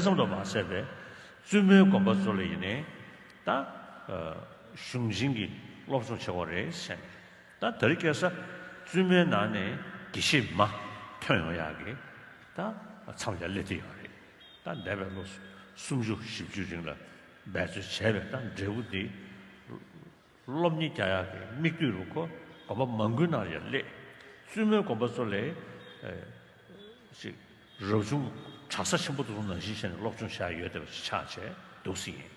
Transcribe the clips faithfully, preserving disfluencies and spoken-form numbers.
ཙམ་དུ་མ་ཟད་པའི་བཙུན་མོའི་དགོན་པ་ཚོ་ལ་ཡིན་ནའི་ད་གཞུང་ཆེན་གྱི་སློབ་སྦྱོང་བྱེད་དགོས་རེད་ཟེར་ནས། ད་དེ་རིང་ཁ་སང་བཙུན་མོའི་ནང་ནས་དགེ་བཤེས་མ་ཐོན་ཡོང་ཡག་གི་ད་མཚམས་ལ་སླེབས་བསྡད་ཡོད་རེད། ད་འདས་པའི་ལོ་སུམ་ཅུ་བཞི་བཅུ་རིང་ལ་འབད་རྩོལ་བྱས་པའི་ད་འབྲས་བུ་འདི་སློབ་གཉེར་རྒྱག་ཡག་གི་མིག་ལྟོས་རུ་ཁོ་དགོན་པ་མང་པོའི་ནང་ལ་ཡང་སླེབས། བཙུན་མོའི་དགོན་པ་ཚོ་ལས་ཅིག་རབ་བྱུང་གྲྭ་ས་ཆེན་པོ་དེ་ཚོ་ནང་བཞིན་བྱས་ནས་སློབ་སྦྱོང་བྱ་ཡ་ཡོད་བསྡད་པ་ཞིག་ཆགས་བྱས་འདུག་སྲིད་ཡིན།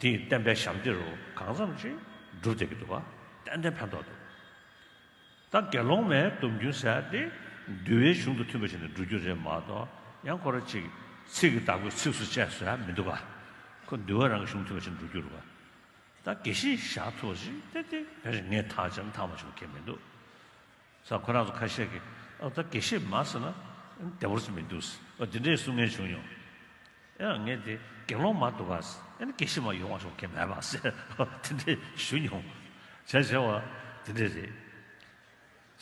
དེས་བསྟན་པའི་ཞབས་འདེགས་རུ་གང་འཚམ་ཅིག་སྒྲུབ་བསྡད་ཀྱི་འདུག་ག་ཏན་ཏན་ཕན་ཐོགས་འདུག་ད་དགེ་སློང་མའི་སྡོམ་རྒྱུན་ཟེར་ཡ་དེ་འདུལ་བའི་གཞུང་དང་མཐུན་པ་ཞིག་ནས་འགྲོ་རྒྱུ་རེད་མ་གཏོགས། ཡང་ཁོ་རང་ཅིག་ཚིག་གི་བདག་པོས་ཚིགས་སུ་བཅད་ཟེར་ཡ་མི་འདུག་ག་ཁོ་འདུལ་བ་རང་གི་གཞུང་མཐུན་པ་ཞིག་འགྲོ་རྒྱུ་རེད་ག་ད་དགེ་བཤེས་བཞག་ཐུབ་པ་ཞིག་དེ་དེ་ཕལ་ཆེར་ངས་ཐག་བཅད་ན་ཐག་མ་ཆོད་མཁན་མི་འདུག་ས། ཁོ་རང་ཚོ་ཁ་ཤས་ཀྱིས་ཨ་ད་དགེ་བཤེས་མ་ཟེར་ན་བདེ་བོ་ཞིག་མི་འདུག་ཨ་དེ་འདྲས་གསུང་མཁན་བྱུང་མྱོང་། ཨེ་ངས་དེ་དགེ་སློང་མ་འདུག་ག་ཨེ་ན་དགེ་བཤེས་མ་ཡོང་བ་ཞིག་མཁན་མེད་པ་ཟེར་དེ་འདྲས་ཞུ་མྱོང་། བྱས་བྱས་པ་དེ་འདྲས་རེད།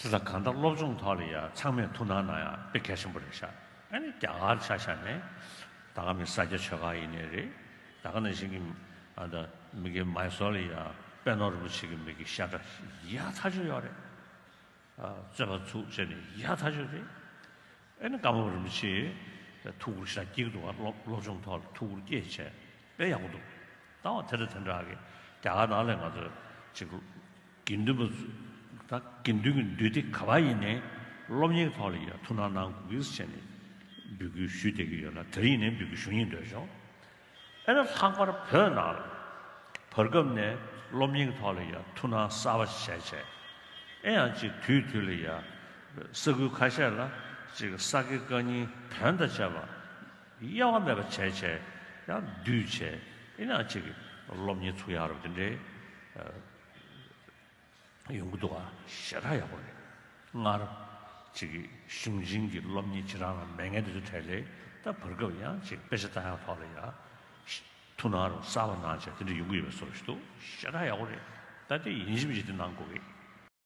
ཚེ་ས་གང་ལྟར་སློབ་སྦྱོང་ཐོག་ལ་ཡ་ཚང་མས་ཐུགས་སྣང་གནང་ཡ་དཔེ་གལ་ཆེན་པོ་རེད་ཤག་ཨ་ནི་རྒྱ་གར་ཆ་བཞག་ནས་ད་ག་མི་ས་སྐྱ་ཆོས་སྒར་ཡིན་ནའི་རེད། ད་ག་ནང་བཞིན་གྱི་ཨ་ད་མི་གི་མའི་སོར་ལ་ཡ་པད་ནོར་རིན་པོ་ཆེ་གི་མི་གི་ཤ་ཁྲག་ཡག་ཐག་ཆོད་ཡོད་རེད། ཨ་རྩོད་པ་ཚུགས་བྱས་ནས་ཡག་ཐག་ཆོད་རེད། ཨ་ནི་ཀརྨ་པ་རིན་པོ་ཆེ་ཐུགས་ཁུར་ཞེ་དྲག་སྐྱེ་གི་འདུག་ག་སློབ་སློབ་སྦྱོང་ཐོག་ལ་ཐུགས་ཁུར་སྐྱེས་བྱས་དཔེ་ཡག་པོ་འདུག་ད་བ་དེ་འདྲ་དེ་འདྲ་གི་རྒྱ་གར་ནང་ལ་ང་ཚོ་ཅིག་དགེ་འདུན་པ་ཚོ་ད་དགེ་འདུན་གྱི་འདུས་སྡེ་ག་པར་ཡིན་ནའི་སློབ་གཉེར་ཐོག་ལ་ཡ་ཐུགས་སྣང་གནང་དགོས་ཀྱི་ཟེར་ནས་འབོད་སྐུལ་ཞུས་བསྡད་ཀྱི་ཡོད་ལ། དེ་རིང་ཡིན་ནའི་འབོད་སྐུལ་ཞུ་སྙིང་འདོད་བྱུང་། ཨེ་ན་ལྷག་པར་བོད་ནང་ལ་བར་སྐབས་ནས་སློབ་གཉེར་ཐོག་ལ་ཡ་ཐུགས་སྣང་གསར་པ་བྱས་བྱས། ཨེ་ཡང་ཅིག་དུས་དུས་ལ་ཡ་ས་ཁུལ་ཁ་ཤས་ལ་ཅིག་ས་དགེ་བཀའ་རྙིང་བོན་དང་བཅས་པ་དབྱེ་བ་མེད་པ་བྱས་བྱས་ཡང་བསྡུས་བྱས། ཨེ་ན་ཅིག་སློབ་གཉེར་ཚུགས་ཡག་རོགས་དེ་འདྲའི་ཡོང་གི་འདུག་ག་ཞེ་དྲག་ཡག་པོ་རེད། སྔར་ཅིག་གཞུང་ཆེན་གྱི་སློབ་གཉེར་ཅིག་རང་ལ་མེད་མཁན་དེ་ཚོ་གྲས་ལས་ད་བར་སྐབས་ཡང་ཅིག་དཔེ་ཆ་ལྟ་ཡག་ཐོག་ལ་ཡ་ཐུགས་སྣང་རུ་གསར་པ་གནང་བྱས་དེ་འདྲ་ཡོང་གི་ཡོད་པའི་བཟོ་འདྲ་ཞིག་འདུག་ཞེ་དྲག་ཡག་པོ་རེད། ད་དེ་ཡིན་གཅིག་མིན་གཅིག་དེ་གནང་དགོས་ཀྱི།